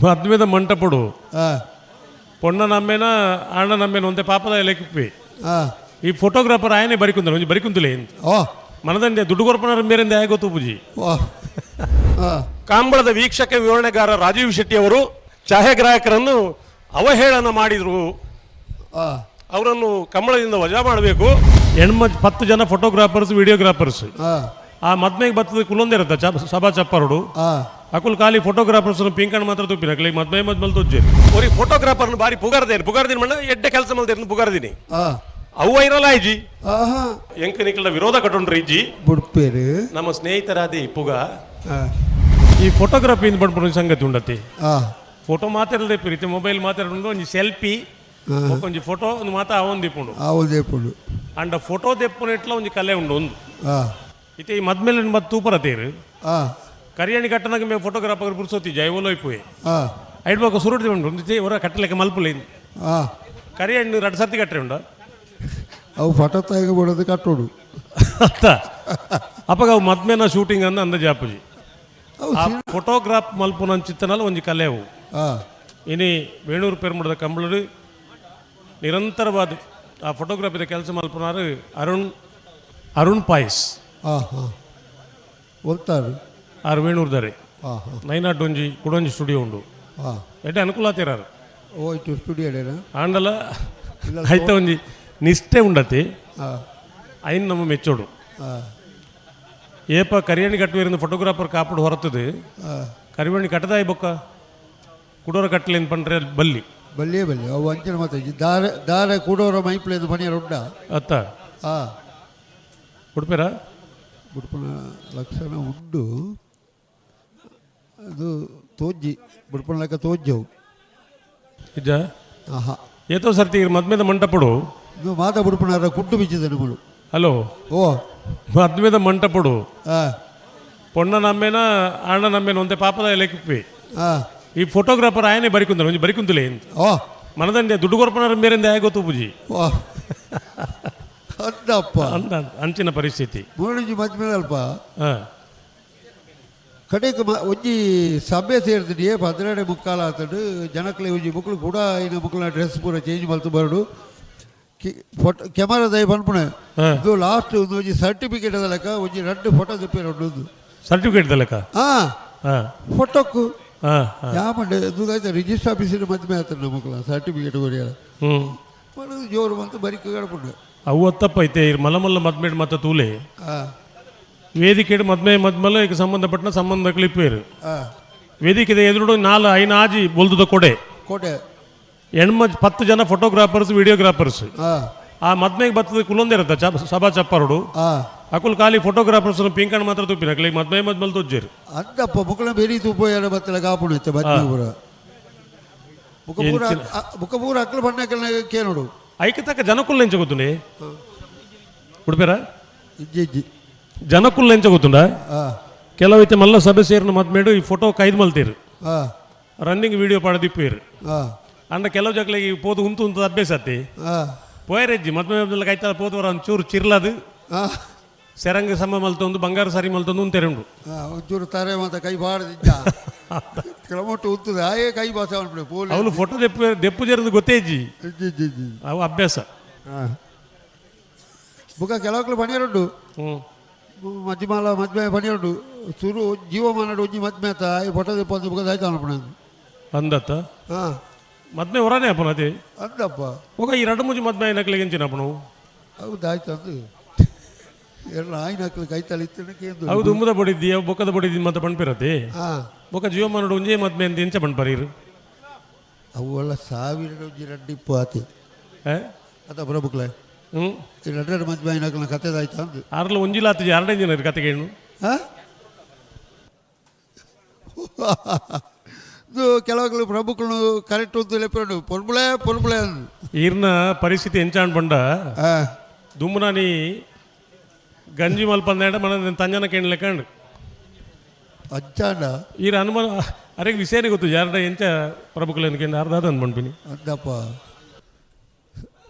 ಮದ್ಮೆದ ಮಂಟಪಡು ಪೊಣ್ಣ ನಮ್ಮೇನ ಆಣ ನಮ್ಮೇನ ಒಂತೆ ಪಾಪದ ಲೆಕ್ಕಿಪ್ಪಿ. ಈ ಫೋಟೋಗ್ರಾಫರ್ ಆಯನೆ ಬರಿಕುಂದ ಒಂಜಿ ಬರಿಕುಂದುಲೇ. ಓ. ಮನದಂಡೆ ದುಡ್ಡು ಕೊರ್ಪನರ ಮೇರಿಂದ ಹೇಗೆ ತೂಪುಜಿ. ಓ ಆ. ಕಾಂಬಳದ ವೀಕ್ಷಕ ವಿವರಣೆಗಾರ ರಾಜೀವ್ ಶೆಟ್ಟಿ ಅವರು ಛಾಯಾಗ್ರಾಹಕರನ್ನು ಅವಹೇಳನ ಮಾಡಿದರು. ಅವರನ್ನು ಕಂಬಳದಿಂದ ವಜಾ ಮಾಡಬೇಕು. ಎಣ್ಮ 10 ಜನ ಫೋಟೋಗ್ರಾಫರ್ಸ್, ವಿಡಿಯೋಗ್ರಾಫರ್ಸ್. ಆ ಮದ್ಮೆಗೆ ಬತ್ತದ ಕುಲೊಂದಿರತ್ತ ಸಭಾ ಚಪ್ಪರುಡು. ಅಕುಲ್ ಖಾಲಿ ಫೋಟೋಗ್ರಾಫರ್ಸ್ ಪಿಂಕಣ್ ಮಾತ್ರ ತುಪ್ಪಿನ ಅಕ್ಲಿಗೆ ಮದ್ಮೆ ಮದ್ಮಲ್ ತೊಜ್ಜೆ. ಒರಿ ಫೋಟೋಗ್ರಾಫರ್ನ ಬಾರಿ ಪುಗಾರ್ದೇನು ಪುಗಾರ್ದಿನ ಮಣ್ಣ ಎಡ್ಡೆ ಕೆಲಸ ಮಲ್ದೇನು ಪುಗಾರ್ದಿನಿ. ಅವು ಐರಲ್ಲ ಇಜ್ಜಿ. ಎಂಕ ನಿಕ್ಲ ವಿರೋಧ ಕಟ್ಟೊಂಡ್ರಿ ಇಜ್ಜಿ. ಬುಡ್ಪೇರು. ನಮ್ಮ ಸ್ನೇಹಿತರಾದಿ ಪುಗ. ಈ ಫೋಟೋಗ್ರಫಿ ಇಂದ ಪಂಡ್ಪುನ ಸಂಗತಿ ಉಂಡತಿ. ಫೋಟೋ ಮಾತಾಡದೆ ಪ್ರೀತಿ ಮೊಬೈಲ್ ಮಾತಾಡುಂಡು ಒಂಜಿ ಸೆಲ್ಫಿ, ಒಂಜಿ ಫೋಟೋ, ಒಂದು ಮಾತಾ ಅವೊಂದು ದಿಪ್ಪುಂಡು. ಆ ಒಂದೇ ಪುಂಡು. ಅಂಡ ಫೋಟೋ ದೆಪ್ಪುನೆಟ್ಲ ಒಂಜಿ ಕಲೆ ಉಂಡು ಒಂದು. ಇತ್ತೆ ಈ ಮದ್ಮೇಲೆ ಮತ್ ತೂಪರ ತೇರು. ಕರಿಯಾಣಿ ಕಟ್ಟನಾಗ ಮೇ ಫೋಟೋಗ್ರಾಫರ್ ಪುರ್ಸೋತಿ ಜೈವಲೋ ಇಪ್ಪುವೆ. ಐಡ್ ಬಾಕ ಸುರುಟಿ ಉಂಡು ಒಂದು ಹೊರ ಕಟ್ಟಲೆಕ್ಕ ಮಲ್ಪುಲೆ. ಕರಿಯಣ್ಣು ರಡ್ ಸರ್ತಿ ಕಟ್ಟರೆ ಉಂಡ. ಅವು ಫೋಟೋ ತಾಯಿಗೆ ಬಿಡೋದು ಕಟ್ಟೋಡು. ಅತ್ತ ಅಪ್ಪಗ ಅವು ಮದ್ಮೇನ ಶೂಟಿಂಗ್ ಅಂದ ಅಂದಾಜು ಆಪುಜಿ. ಅವು ಆ ಫೋಟೋಗ್ರಾಫ್ ಮಲ್ಪುನ ಚಿತ್ತನಲ್ಲ ಒಂಜಿ ಕಲೆ ಅವು. ಇನಿ ವೇಣೂರು ಪೆರ್ಮುಡದ ಕಂಬಳಡು ನಿರಂತರವಾದ ಆ ಫೋಟೋಗ್ರಫಿದ ಕೆಲಸ ಮಲ್ಪುನಾರು ಅರುಣ್ ಅರುಣ್ ಪಾಯ್ಸ್. ಹಾಂ ಹಾಂ ಒಲ್ತಾರು? ಆರು ವೇಣೂರ್ದಾರೆ. ಹಾಂ ಹಾಂ ನೈನಾಟ್ ಒಂಜಿ ಕುಡೊಂಜಿ ಸ್ಟುಡಿಯೋ ಉಂಡು. ಎಡ್ಡೆ ಅನುಕೂಲ ಆತಿರಾರು. ಓ ಇಟ್ಟು ಸ್ಟುಡಿಯೋ ಅಡೇನಾ? ಆಂಡಲ ಐತ ಒಂಜಿ ನಿಷ್ಠೆ ಉಂಡತಿ. ಐನ್ ನಮ್ಮ ಮೆಚ್ಚೋಡು. ಏಪ ಕರಿಯಣಿ ಕಟ್ಟುವಿರಿಂದ ಫೋಟೋಗ್ರಾಫರ್ ಕಾಪುಡು ಹೊರತದು. ಕರಿಯಣಿ ಕಟ್ಟದಾಯಿ ಬೊಕ್ಕ ಕುಡೋರ ಕಟ್ಟಲೇನು ಪಂಡ್ರೆ ಬಲ್ಲಿ. ಬಲ್ಲಿಯೇ ಬಲ್ಲಿ. ಅವು ಅಂಚಿನ ಮತ್ತೆ ದಾರೆ ದಾರೆ ಕೂಡೋರ ಮೈಪ್ಲೇದು ಪಣಿಯರ್ ಉಂಡ. ಅತ್ತ. ಉಡುಪಿರ. ಬುಡ್ಪನ ಲಕ್ಷಣ ಉಂಡು. ಅದು ತೋಜ್ಜಿ ಬುಡ್ಪನ ಲೆಕ್ಕ ತೋಜ್ಜವು. ಇಜ್ಜ. ಆಹಾ. ಏತೋ ಸರ್ತಿ ಮದ್ಮೆದ ಮಂಟಪಡು. ಇದು ಮಾತ ಬುಡ್ಪನಾರ ಕುಟ್ಟು ಬಿಚ್ಚಿದೆ ನಮ್ಮಳು. ಹಲೋ. ಓ. ಮದ್ಮೆದ ಮಂಟಪಡು ಪೊಣ್ಣ ನಮ್ಮೇನ ಆಣ ನಮ್ಮೇನ ಒಂತೆ ಪಾಪದ ಲೆಕ್ಕಿಪ್ಪಿ. ಈ ಫೋಟೋಗ್ರಾಫರ್ ಆಯನೆ ಬರಿಕುಂದ ಒಂಜಿ ಬರಿಕುಂದುಲೇ. ಓ. ಮನದಂಡೆ ದುಡ್ಡು ಕೊರ್ಪನರ ಮೇರಿಂದ ಹೇಗೆ ತೂಪುಜಿ. ಓ ಅಂದಪ್ಪ. ಅಂತ ಅಂಚಿನ ಪರಿಸ್ಥಿತಿ. ಮೂರೊಂಜಿ ಮದ್ಮೆ ಅಲ್ಪ. ಕಡೆಗೆ ಒಂಜಿ ಸಭೆ ಸೇರ್ತೀನಿ ಏ 12:45 ಆತಡು. ಜನಕ್ಲೆ ಒಂಜಿ ಮುಕ್ಳು ಕೂಡ ಇನ್ನು ಮುಕ್ಳ ಡ್ರೆಸ್ ಪೂರ ಚೇಂಜ್ ಮಲ್ತು ಬರಡು. ಫೋಟೋ ಕ್ಯಾಮರಾ ದಯ ಪನ್ಪುಣೆ. ಇದು ಲಾಸ್ಟ್ ಒಂದು ಒಂಜಿ ಸರ್ಟಿಫಿಕೇಟ್ ಅದ ಲೆಕ್ಕ ಒಂಜಿ ರಡ್ಡು ಫೋಟೋ ತೆಪ್ಪಿರ ಉಂಡು. ಸರ್ಟಿಫಿಕೇಟ್ ಲೆಕ್ಕ. ಫೋಟೋಕ್ಕು. ಹಾ ಹಾ ಯಾಮಂಡೆ ಇದು ರಿಜಿಸ್ಟರ್ ಆಫೀಸಿನ ಮದ್ಮೆ ಆತಂಡ ಮುಕ್ಳ ಸರ್ಟಿಫಿಕೇಟ್ ಕೊರಿಯಾರ. ಮಾಡೋದು ಜೋರು ಬಂತು ಬರಿಕು ಗಡಪುಂಡು. ಅವು ಅತ್ತಪ್ಪ ಐತೆ ಮಲ್ಲ ಮಲ್ಲ ಮದ್ಮೇಡ್ ಮತ್ತ ತೂಲೆ. ವೇದಿಕೆ ಮದ್ಮೆ ಮದ್ಮಲ್ಲ ಈಗ ಸಂಬಂಧಪಟ್ಟ ಸಂಬಂಧಗಳು ಇಪ್ಪೇರು. ವೇದಿಕೆ ಎದುರುಡು ನಾಲ್ ಐನ ಆಜಿ ಬೊಲ್ದುದ ಕೊಡೆ. ಕೋಟೆ. ಎಣ್ಮ 10 ಜನ ಫೋಟೋಗ್ರಾಫರ್ಸ್, ವಿಡಿಯೋಗ್ರಾಫರ್ಸ್. ಆ ಮದ್ಮೆಗೆ ಬತ್ತದ ಕುಲೊಂದಿರತ್ತ ಸಭಾ ಚಪ್ಪರುಡು. ಅಕುಲ್ ಖಾಲಿ ಫೋಟೋಗ್ರಾಫರ್ಸ್ ಪಿಂಕಣ್ ಮಾತ್ರ ತುಪ್ಪಿನ ಅಕ್ಲಿಗೆ ಮದ್ಮೆ ಮದ್ಮಲ್ ತೊಜ್ಜೇರು. ಅಂದಪ್ಪ ಮುಕ್ಕಳ ಬೇರಿ ತೂಪೋಯಾರ ಬತ್ತಲ ಕಾಪುಣು ಇತ್ತೆ ಮದ್ಮೆ ಪೂರ ಮುಖ ಪೂರ. ಮುಖ ಪೂರ ಅಕ್ಲು ಬಣ್ಣಕ್ಕಲ್ನ ಕೇನೋಡು. ಐಕೆ ತಕ್ಕ ಜನಕುಲ್ ಎಂಚ ಗೊತ್ತುಂಡೆ ಉಡುಪೇರ? ಇಜ್ಜಿ ಇಜ್ಜಿ. ಜನಕುಲ್ ಎಂಚ ಗೊತ್ತುಂಡ? ಕೆಲವು ಐತೆ ಮಲ್ಲ ಸಭೆ ಸೇರಿನ ಮದ್ಮೇಡು ಈ ಫೋಟೋ ಕೈದ್ ಮಲ್ತೀರು. ರನ್ನಿಂಗ್ ವಿಡಿಯೋ ಪಾಡದಿಪ್ಪೇರು. ಅಂಡ ಕೆಲವು ಜಕ್ಲಿಗೆ ಪೋದು ಉಂತು ಉಂತು ಅಭ್ಯಾಸ ಅತ್ತಿ. ಪೋಯರೆಜ್ಜಿ ಮದ್ಮೆ ಮದ್ಮೆಲ್ಲ ಕೈತಾಲ ಪೋದು ಒಂಚೂರು ಚಿರ್ಲದು. ಸೆರಂಗ್ ಸಮ ಮಲ್ತೊಂದು ಬಂಗಾರ ಸರಿ ಮಲ್ತೊಂದು ಉಂತೆರುಂಡು. ಒಂಚೂರು ತಾರೆ ಮಾತ ಕೈ ಬಾಡದಿಜ್ಜ ಕ್ರಮಟ್ಟು ಉತ್ತದ ಆಯೇ ಕೈ ಬಾಸ ಅನ್ಬಿಡು ಪೋಲಿ. ಅವನು ಫೋಟೋ ದೆಪ್ಪು ದೆಪ್ಪು ಜರದು ಗೊತ್ತೇ ಇಜ್ಜಿ. ಇಜ್ಜಿ ಇಜ್ಜಿ ಇಜ್ಜಿ. ಅವು ಅಭ್ಯಾಸ. ಬುಕ್ಕ ಕೆಲವಕ್ಲು ಪಣಿಯರುಂಡು. ಮಜ್ಜಿಮಾಲ ಮದ್ಮೆ ಪಣಿಯರುಂಡು. ಸುರು ಜೀವಮಾನಡು ಒಂಜಿ ಮದ್ಮೆ ಆತ ಈ ಫೋಟೋ ದೆಪ್ಪು ಅಂತ ಬುಕ್ಕ ದಾಯ್ತು ಅನ್ಪಣ. ಅಂದತ್ತ. ಮದ್ಮೆ ಹೊರನೇ ಅಪ್ಪನ ಅದೇ. ಅಂದಪ್ಪ. ఒక ಈ ಎರಡು ಮುಂಜಿ ಮದ್ಮೆ అయినಕ್ಲಿಗೆ ಎಂಚಿನ ಅಪ್ಪನು. ಹೌದು ಆಯ್ತು ಅಂದು ಎಲ್ಲ ಆಯ್ನಕ್ಲು ಕೈ ತಳಿತ್ತು. ಹೌದು ಉಮ್ಮದ ಬಡಿದ್ದಿ ಅವು ಬೊಕ್ಕದ ಬಡಿದ್ದಿ ಮತ್ತೆ ಪಣ್ಪಿರತ್ತೆ. ಬೊಕ್ಕ ಜೀವಮಾನಡು ಒಂಜೇ ಮದ್ಮೆ ಅಂತ ಎಂಚ ಪಣ್ಪರೀರು? ಅವು ಎಲ್ಲ ಸಾವಿರ ಒಂಜಿ ರಡ್ಡು ಇಪ್ಪು ಆತಿ. ಅದ ಪ್ರಭುಕ್ಲೆ. ಈ ರಡ್ಡು ಮದ್ಮೆ ಆಯ್ನಕ್ಲ ಕತೆದಾಯ್ತು ಅಂದು. ಆರ್ಲ ಒಂಜಿಲಾತಿಜಿ ಆರಡೆ ಜನ ಕತೆಗೇನು. ಇದು ಕೆಲವು ಪ್ರಭುಕ್ಲು ಕರೆಕ್ಟ್ ಉಂತು ಲೆಪ್ಪರು ಪೊರ್ಬುಳೆ ಪೊರ್ಬುಳೆ ಅಂದು. ಈರ್ನ ಪರಿಸ್ಥಿತಿ ಎಂಚಾಂಡ್ ಪಂಡ ದುಮ್ಮನಾನಿ ಗಂಜಿ ಮಲ್ಪಂದೇಡ మన ತಂಜನ ಕೇಂದ್ರ ಲೆಕ್ಕಂಡು. ಅಂಚಾಂಡ. ಈರ ಹನುಮಾನ ಅರೆಗೆ ವಿಷಯನೇ ಗೊತ್ತು ಯಾರಡ ಎಂಚ ಪ್ರಭುಕುలు ఎందుకంటే ಅರ್ಧ ಅಂದ್ಬಂಡ್ಪಿನಿ. ಅಂದಪ್ಪ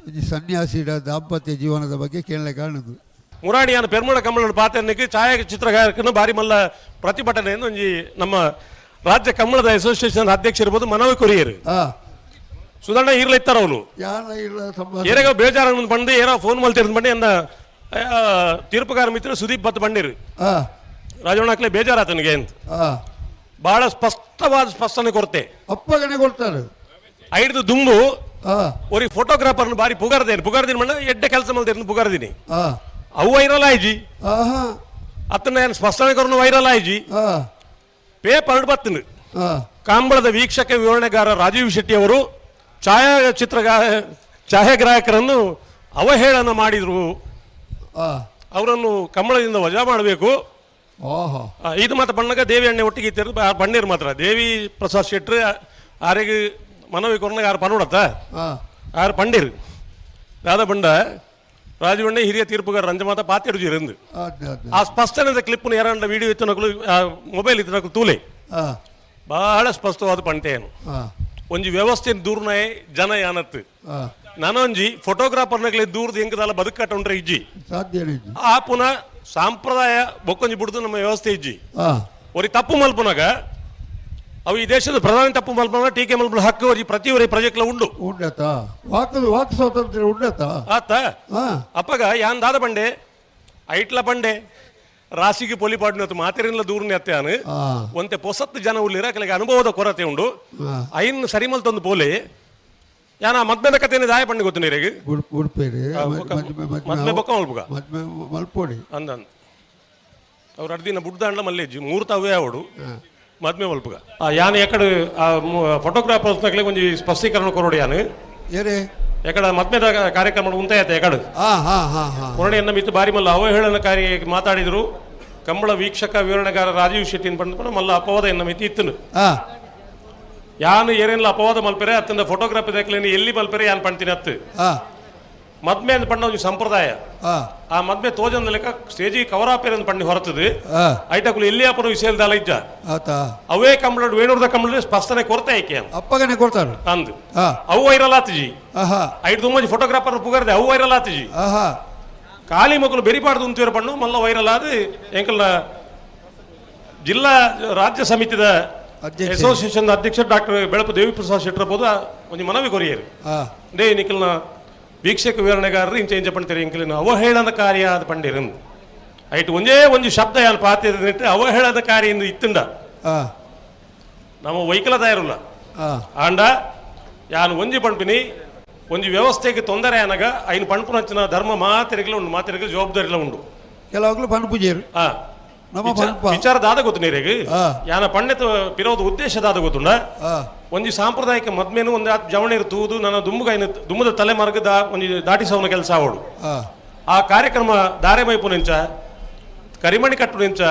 ಈ ಸನ್ಯಾಸಿಡ ದಾಂಪತ್ಯ ಜೀವನದ ಬಗ್ಗೆ ಕೇಳಲೆ ಕಾಣುದು. ಮುರಾಣಿಯಾನ ಪೆರ್ಮಳ ಕಮಲನ ಪಾತೆರ್ನಿಕ್ ಛಾಯಾಚಿತ್ರಗಾರಕನ ಬಾರಿ ಮಲ್ಲ ಪ್ರತಿಭಟನೆ ಒಂಜಿ ನಮ್ಮ ರಾಜ್ಯ ಕಂಬಳದ ಅಸೋಸಿಯೇಷನ್ ಅಧ್ಯಕ್ಷ ಇರ್ಬೋದು ಮನವಿ ಕೊರಿಯರು. ಸುಧಣ್ಣ ಈರ್ಲ ಇತ್ತಾರ ಅವನು. ಯಾನ ಇಲ್ಲ ಸಂಭಾಷಣೆ. ಏರಾಗ ಬೇಜಾರ ಬಂದು ಏನೋ ಫೋನ್ ಮಲ್ತಿರ್ ಬಂಡಿ ಅಂದ ತೀರ್ಪುಗಾರ ಮಿತ್ರ ಸುದೀಪ್ ಬತ್ ಬಂಡಿರು. ರಾಜವಣ್ಣಕ್ಲೆ ಬೇಜಾರಾತನಿಗೆ ಅಂತ. ಬಹಳ ಸ್ಪಷ್ಟವಾದ ಸ್ಪಷ್ಟನೆ ಕೊರತೆ. ಅಪ್ಪಗನೆ ಕೊಡ್ತಾರೆ. ಐದು ದುಂಬು ಒರಿ ಫೋಟೋಗ್ರಾಫರ್ನ ಬಾರಿ ಪುಗಾರ್ದೇನು ಪುಗಾರ್ದಿನ ಮಣ್ಣ ಎಡ್ಡೆ ಕೆಲಸ ಮಲ್ದಿರ್ನ ಪುಗಾರ್ದಿನಿ. ಅವು ವೈರಲ್ ಆಯ್ಜಿ. ಅತ್ತನ ಏನು ಸ್ಪಷ್ಟನೆ ಕೊರನು ವೈರಲ್ ಆಯ್ಜಿ. ಪೇಪರ್ ಬತ್ತಿನ. ಕಾಂಬಳದ ವೀಕ್ಷಕ ವಿವರಣೆಗಾರ ರಾಜೀವ್ ಶೆಟ್ಟಿ ಅವರು ಛಾಯಾಚಿತ್ರಗಾ ಛಾಯಾಗ್ರಾಹಕರನ್ನು ಅವಹೇಳನ ಮಾಡಿದರು. ಅವರನ್ನು ಕಂಬಳದಿಂದ ವಜಾ ಮಾಡಬೇಕು. ಇದು ಮಾತ್ರ ಬಣ್ಣಗ ದೇವಿ ಅಣ್ಣೆ ಒಟ್ಟಿಗೆ ಇತ್ತಿರು ಬಣ್ಣೀರು ಮಾತ್ರ ದೇವಿ ಪ್ರಸಾದ್ ಶೆಟ್ರು ಆರಿಗೆ ಮನವಿ ಕೊರ್ನಾಗ ಆರು ಪನ್ನುಡತ್ತ. ಆರು ಪಂಡಿರು ದಾದ ಬಂಡ ರಾಜವಣ್ಣೆ ಹಿರಿಯ ತೀರ್ಪುಗಾರ ರಂಜಮಾತ ಪಾತಿಡುಜಿರಂದು. ಅದೇ ಅದೇ. ಆ ಸ್ಪಷ್ಟನೆದ ಕ್ಲಿಪ್ನ ಯಾರಂಡ ವಿಡಿಯೋ ಇತ್ತು ನಕಲು ಮೊಬೈಲ್ ಇತ್ತು ನಕಲು ತೂಲೆ. ಬಹಳ ಸ್ಪಷ್ಟವಾದ ಪಂಟೆಯನ್ನು. ಒಂಜಿ ವ್ಯವಸ್ಥೆ ದೂರ್ನಾಯ ಜನ ಯಾನತ್ತು. ನಾನೊಂಜಿ ಫೋಟೋಗ್ರಾಫರ್ನಗಲೇ ದೂರದ ಹೆಂಗದಲ್ಲ ಬದುಕಟ್ಟ ಉಂಟ್ರೆ ಇಜ್ಜಿ. ಸಾಧ್ಯ ಇಜ್ಜಿ. ಆ ಪುನಃ ಸಾಂಪ್ರದಾಯ ಬೊಕ್ಕೊಂಜಿ ಬಿಡ್ದು ನಮ್ಮ ವ್ಯವಸ್ಥೆ ಇಜ್ಜಿ. ಒರಿ ತಪ್ಪು ಮಲ್ಪುನಾಗ ಅವು ಈ ದೇಶದ ಪ್ರಧಾನಿ ತಪ್ಪು ಮಲ್ಪುನಾಗ ಟೀಕೆ ಮಲ್ಪುನ ಹಕ್ಕು ಒರಿ ಪ್ರತಿ ಒರಿ ಪ್ರಜೆಕ್ಲ ಉಂಡು. ಉಂಡತ ವಾಕ್ ವಾಕ್ ಸ್ವಾತಂತ್ರ್ಯ ಉಂಡತ. ಆತ. ಅಪ್ಪಗ ಯಾನ್ ದಾದ ಬಂಡೆ ಐಟ್ಲ ಬಂಡೆ ರಾಶಿಗೆ ಪೊಲಿ ಪಾಡಿನ ಮಾತೆರಿನ್ಲ ದೂರನೆ ಅತ್ಯಾನು. ಒಂತೆ ಪೊಸತ್ತು ಜನ ಉಳ್ಳಿರ ಕೆಲಗೆ ಅನುಭವದ ಕೊರತೆ ಉಂಡು. ಐನ್ ಸರಿಮಲ್ ತಂದು ಪೋಲೆ ಯಾನ ಮದ್ಮೆದ ಕಥೆನೇ ದಾಯ ಪಂಡಿ ಗೊತ್ತು ನೀರಿಗೆ. ಉಡುಪೇರಿ. ಮದ್ಮೆ ಬೊಕ್ಕ ಮಲ್ಪುಗ. ಮದ್ಮೆ ಮಲ್ಪೋಡಿ. ಅಂದನ್ ಅವ್ರು ಅರ್ದಿನ ಬುಡ್ದಾಂಡ್ಲ ಮಲ್ಲೇಜಿ ಮೂರು ತಾವೇ ಅವಡು ಮದ್ಮೆ ಮಲ್ಪುಗ ಯಾನ್ ಎಕಡೆ ಫೋಟೋಗ್ರಾಫರ್ಸ್ ನಕ್ಲೆ ಒಂಜಿ ಸ್ಪಷ್ಟೀಕರಣ ಕೊರೋಡು ಯಾನು. ಏರೇ. ಎಕಡ ಮದ್ಮೆದ ಕಾರ್ಯಕ್ರಮ ಉಂತಾಯತೆ ಎಕಡು. ಹಾ ಹಾ ಹಾ ಹಾ. ಕೊರಡೆಯನ್ನ ಮಿತ್ತು ಬಾರಿ ಮಲ್ಲ ಅವಹೇಳನಕಾರಿ ಮಾತಾಡಿದರು ಕಂಬಳ ವೀಕ್ಷಕ ವಿವರಣೆಗಾರ ರಾಜೀವ್ ಶೆಟ್ಟಿನ ಬಂದು ಮಲ್ಲ ಅಪವಾದ ಎನ್ನ ಮಿತಿ ಇತ್ತನು. ಯಾನು ಏನೇನಿಲ್ಲ ಅಪವಾದ ಮಲ್ಪೆರೆ ಅತ್ತಂದ ಫೋಟೋಗ್ರಾಫಿ ದಾಖಲೆಯನ್ನು ಎಲ್ಲಿ ಮಲ್ಪೆರೆ ಯಾನ್ ಪಣ್ತೀನಿ ಅತ್ತು. ಮದ್ಮೆ ಅಂತ ಪಂಡ ಒಂಜಿ ಸಂಪ್ರದಾಯ. ಆ ಮದ್ಮೆ ತೋಜಂದ ಲೆಕ್ಕ ಸ್ಟೇಜಿಗೆ ಕವರ್ ಆಪೇರೆ ಅಂತ ಪಂಡಿ ಹೊರತದು. ಐಟಕುಲು ಎಲ್ಲಿ ಆಪನ ವಿಷಯದ ಇಜ್ಜ. ಆತ. ಅವೇ ಕಂಬಳ ವೇಣೂರ್ದ ಕಂಬಳ ಸ್ಪಷ್ಟನೆ ಕೊರತೆ ಆಯ್ಕೆ ಅಪ್ಪಗನೆ ಕೊಡ್ತಾರೆ. ಅಂದು. ಅವು ವೈರಲ್ ಆತಜಿ. ಐದು ತುಂಬಿ ಫೋಟೋಗ್ರಾಫರ್ ಪುಗರ್ದೆ ಅವು ವೈರಲ್ ಆತಜಿ. ಖಾಲಿ ಮಕ್ಕಳು ಬೆರಿಪಾಡ್ದು ಉಂತಿರ ಪಣ್ಣು ಮಲ್ಲ ವೈರಲ್ ಆದ ಎಂಕಲ್ನ ಜಿಲ್ಲಾ ರಾಜ್ಯ ಸಮಿತಿದ ಅಧ್ಯಕ್ಷ. ಅಸೋಸಿಯೇಷನ್ ಅಧ್ಯಕ್ಷ ಡಾಕ್ಟರ್ ಬೆಳಪು ದೇವಿಪ್ರಸಾದ್ ಶೆಟ್ಟರ್ ಬೋದು ಒಂದು ಮನವಿ ಕೊರಿಯರು. They ನಿಖಲ್ನ ವೀಕ್ಷಕ ವಿವರಣೆಗಾರರು ಇಂಚ ಇಂಚ ಪಂಡಿತರು ಎಂಕಲಿನ ಅವಹೇಳನ ಕಾರ್ಯ ಆದ ಪಂಡಿರಂದು ಐಟ್ ಒಂದೇ ಒಂದು ಶಬ್ದ ಯಾನ್ ಪಾತಿಟ್ಟು ಅವಹೇಳನ ಕಾರ್ಯ ಎಂದು ಇತ್ತಂಡ. ನಮ್ಮ ವೈಕಲ ತಯಾರುಲ್ಲ. ಆಂಡ ಯಾನ್ ಒಂಜಿ ಪಂಪಿನಿ ಒಂಜಿ ವ್ಯವಸ್ಥೆಗೆ ತೊಂದರೆ ಆನಗ ಐನು ಪಂಪುನಂಚಿನ ಧರ್ಮ ಮಾತೆರಿಗಲ ಉಂಡು ಮಾತೆರಿಗಲ ಜವಾಬ್ದಾರಿಲ ಉಂಡು. ಕೆಲವಾಗ್ಲೂ ಪನ್ಪುಜೇರು. ನಮ್ಮ ಪನ್ಪ. ವಿಚಾರ ದಾದ ಗೊತ್ತು ನೀರಿಗೆ. ಯಾನ ಪಂಡಿತ ಪಿರೋದ ಉದ್ದೇಶ ದಾದ ಗೊತ್ತುಂಡ. ಒಂಜಿ ಸಾಂಪ್ರದಾಯಿಕ ಮದ್ಮೇನು ಒಂದು ಜವಣೀರು ತೂದು ನನ್ನ ದುಂಬುಗಾಯಿನ ದುಮ್ಮದ ತಲೆಮಾರ್ಗದ ಒಂಜಿ ದಾಟಿಸವನ ಕೆಲಸ ಅವಡು. ಆ ಕಾರ್ಯಕ್ರಮ ದಾರೆ ಮೈಪು ನಿಂಚ ಕರಿಮಣಿ ಕಟ್ಟು ನಿಂಚ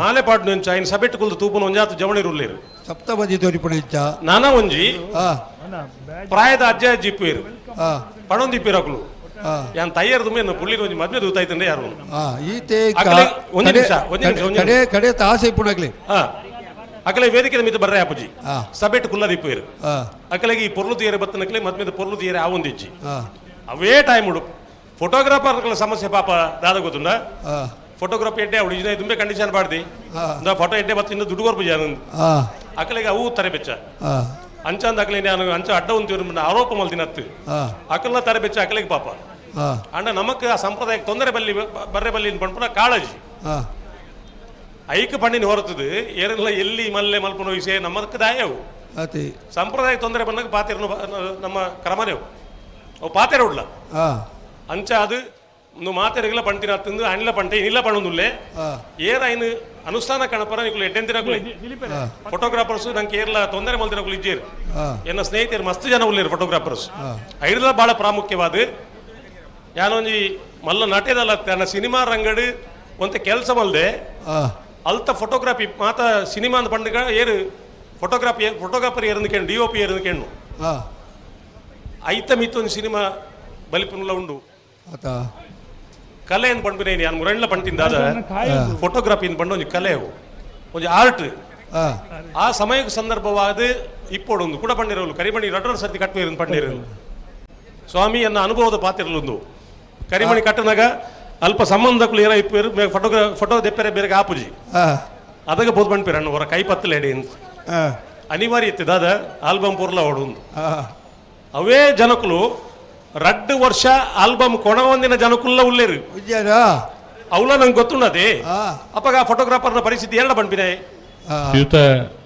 ಮಾಲೆ ಪಾಡು ನಿಂಚ ಇನ್ ಸಬೆಟ್ಟು ಕುಲ್ದು ತೂಪುನ ಒಂಜಾತು ಜವಣೀರು ಉಳ್ಳೇರು. ಸಪ್ತಪದಿ ತೋರಿಪುಣ ಇಂಚ. ನಾನಾ ಒಂಜಿ ಪ್ರಾಯದ ಅಜ್ಜ ಅಜ್ಜಿ ಇಪ್ಪೇರು. ಪಣೊಂದಿಪ್ಪಿರಕುಲು. ಯಾನ್ ತಯ್ಯಾರ ದುಮ್ಮೆ ಪುಳ್ಳಿನ ಒಂಜಿ ಮದ್ಮೆ ದೂತಾಯ್ತಂಡೆ ಯಾರು. ಈತೆ. ಅಕಲೆ ಒಂಜಿ ನಿಮಿಷ, ಒಂಜಿ ನಿಮಿಷ, ಒಂಜಿ ಕಡೆ ಕಡೆ ಆಸೆ ಇಪ್ಪುನಗ್ಲಿ. ಅಕಲೆ ವೇದಿಕೆ ಮಿತ್ತ ಬರ್ರೆ ಅಪ್ಪುಜಿ. ಸಬೆಟ್ಟು ಕುಲ್ಲದಿಪ್ಪೇರು. ಅಕಲೆಗೆ ಈ ಪೊರ್ಲು ತೀರೆ ಬತ್ತನಕ್ಲೆ ಮದ್ಮೆದ ಪೊರ್ಲು ತೀರೆ ಆವೊಂದಿಜ್ಜಿ. ಅವೇ ಟೈಮ್ ಉಡು ಫೋಟೋಗ್ರಾಫರ್ ಸಮಸ್ಯೆ ಪಾಪ ದಾದ ಗೊತ್ತುಂಡ. ಫೋಟೋಗ್ರಾಫಿ ಎಡ್ಡೆ ಅವಳು ಇದ ತುಂಬೆ ಕಂಡೀಷನ್ ಪಾಡ್ದಿ. ಫೋಟೋ ಎಡ್ಡೆ ಬತ್ತಿಂದ ದುಡ್ಡು ಕೊರ್ಪು ಜಾನ. ಅಕಲೆಗೆ ಅವು ತರೆ ಬೆಚ್ಚ. ಅಂಚಂದ ಅಕಲೆ ನಾನು ಅಂಚ ಅಡ್ಡ ಉಂತಿರು ಆರೋಪ ಮಲ್ದಿನತ್ತು. ಅಕಲ್ನ ತರೆ ಬೆಚ್ಚ ಅಕಲೆಗೆ ಪಾಪ. ಅಂಡ ನಮಕ್ ಆ ಸಂಪ್ರದಾಯಕ್ಕೆ ತೊಂದರೆ ಬಲ್ಲಿ ಬರ್ರೆ ಬಲ್ಲಿ ಪಂಪುನ ಕಾಳಜಿ. ಐಕ್ ಪಂಡಿನ ಹೊರತದು ಏರೆಲ್ಲ ಎಲ್ಲಿ ಮಲ್ಲೆ ಮಲ್ಪುನ ವಿಷಯ ನಮ್ಮದಕ್ಕೆ ದಾಯವು. ಅತಿ. ಸಂಪ್ರದಾಯ ತೊಂದರೆ ಬಂದಾಗ ಪಾತಿರನು ನಮ್ಮ ಕ್ರಮನೇವು ಅವು ಪಾತೆರ ಉಡ್ಲ. ಅಂಚ ಅದು ಒಂದು ಮಾತೆರಗಿಲ್ಲ ಪಂಟಿನ ತಿಂದು ಅನಿಲ ಪಂಟೆ ಇನಿಲ್ಲ ಪಣ್ಣೊಂದುಲ್ಲೆ. ಏರ ಐನು ಅನುಷ್ಠಾನ ಕಣಪರ ನಿಕುಲು ಎಡ್ಡೆಂತಿನಕುಲೆ ಫೋಟೋಗ್ರಾಫರ್ಸ್ ನಂಗೆ ಏರ್ಲ ತೊಂದರೆ ಮಲ್ತಿನಕುಲು ಇಜ್ಜೇರು. ಎನ್ನ ಸ್ನೇಹಿತರು ಮಸ್ತ್ ಜನ ಉಲ್ಲೇರು ಫೋಟೋಗ್ರಾಫರ್ಸ್. ಐಡ್ಲ ಬಹಳ ಪ್ರಾಮುಖ್ಯವಾದ ಯಾನೊಂಜಿ ಮಲ್ಲ ನಟೆದಲ್ಲ ತನ್ನ ಸಿನಿಮಾ ರಂಗಡು ಒಂತೆ ಕೆಲಸ ಮಲ್ದೆ. ಅಲ್ತ ಫೋಟೋಗ್ರಾಫಿ ಮಾತ ಸಿನಿಮಾ ಅಂದ್ ಪಂಡಿಗ ಏರು ಫೋಟೋಗ್ರಾಫಿ ಫೋಟೋಗ್ರಾಫರ್ ಏರಂದು ಕೇಳು ಡಿಒಪಿ ಏರಂದು ಕೇಳು. ಐತ ಮಿತ್ತೊಂದು ಸಿನಿಮಾ ಬಲಿಪುನ್ಲ ಉಂಡು. ಆತ. ಕಲೆ ಅಂತ ಪಂಡ್ಪಿನ ಯಾನ್ ಮುರಣ್ಲ ಪಂಟಿಂದಾದ ಫೋಟೋಗ್ರಫಿ ಪಂಡ ಒಂಜಿ ಕಲೆ ಅವು ಒಂಜಿ ಆರ್ಟ್. ಆ ಸಮಯಕ್ಕೆ ಸಂದರ್ಭವಾದ ಇಪ್ಪೊಡೊಂದು ಕೂಡ ಪಂಡಿರಲು ಕರಿಮಣಿ ರಡ್ಡರ ಸರ್ತಿ ಕಟ್ಟುವೇರು ಪಂಡಿರಲು ಸ್ವಾಮಿ ಎನ್ನ ಅನುಭವದ ಪಾತಿರಲೊಂದು ಕರಿಮಣಿ ಕಟ್ಟನಾಗ ಅಲ್ಪ ಸಂಬಂಧಕ್ಕೂ ಏರ ಇಪ್ಪೇರು ಫೋಟೋ ಫೋಟೋ ದೆಪ್ಪರೆ ಬೇರೆ ಆಪುಜಿ. ಅದಕ್ಕೆ ಬೋದ್ ಬಂಡ್ಪೇರು ಅಣ್ಣ ಹೊರ ಕೈ ಪತ್ತಲೇಡಿ. ಅನಿವಾರ್ಯ ಇತ್ತು ದಾದ ಆಲ್ಬಮ್ ಪೂರ್ಲ ಓಡುಂದು. ಅವೇ ಜನಕುಲು ರಡ್ಡು ವರ್ಷ ಆಲ್ಬಮ್ ಕೊಣ ಒಂದಿನ ಜನಕುಲ್ಲ ಉಲ್ಲೇರು. ಉಜ್ಜಾರಾ? ಅವಲ ನಂಗೆ ಗೊತ್ತುಂಡದೆ. ಅಪ್ಪಗ ಫೋಟೋಗ್ರಾಫರ್ನ ಪರಿಸ್ಥಿತಿ ಎಲ್ಲ ಪನ್ಪಿನ. ಶ್ರೀಯುತ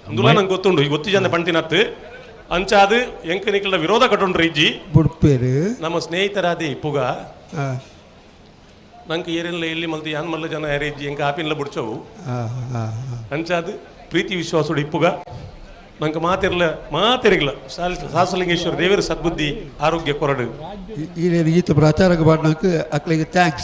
ಅಂದುಲ ನಂಗೆ ಗೊತ್ತುಂಡು, ಈ ಗೊತ್ತು ಜನ ಪಂತಿನತ್ತು ಅಂಚಾದು ಎಂಕ ನಿಕ್ಲ ವಿರೋಧ ಕಟ್ಟುಂಡ್ರಿ ಇಜ್ಜಿ. ಬುಡ್ಪೇರು. ನಮ್ಮ ಸ್ನೇಹಿತರಾದಿ ಇಪ್ಪುಗ. ನಂಗೆ ಏರೆಲ್ಲ ಎಲ್ಲಿ ಮಲ್ತಿ ಯಾನ್ ಮಲ್ಲ ಜನ ಯಾರೇ ಇಜ್ಜಿ, ಎಂಕ ಆಪಿನ್ಲ ಬುಡ್ಚವು. ಅಂಚಾದು ಪ್ರೀತಿ ವಿಶ್ವಾಸೋಡು ಇಪ್ಪುಗ. ನಂಗೆ ಮಾತಿರ್ಲ ಮಾತಿರ್ಗಿಲ್ಲ. ಸಾಸಲಿಂಗೇಶ್ವರ ದೇವರ ಸದ್ಬುದ್ಧಿ ಆರೋಗ್ಯ ಕೊರಡು. ಈ ಈತ ಪ್ರಚಾರಕ್ಕೆ ಪಾಡ್ನಕ್ ಅಕ್ಲಿಗೆ thanks.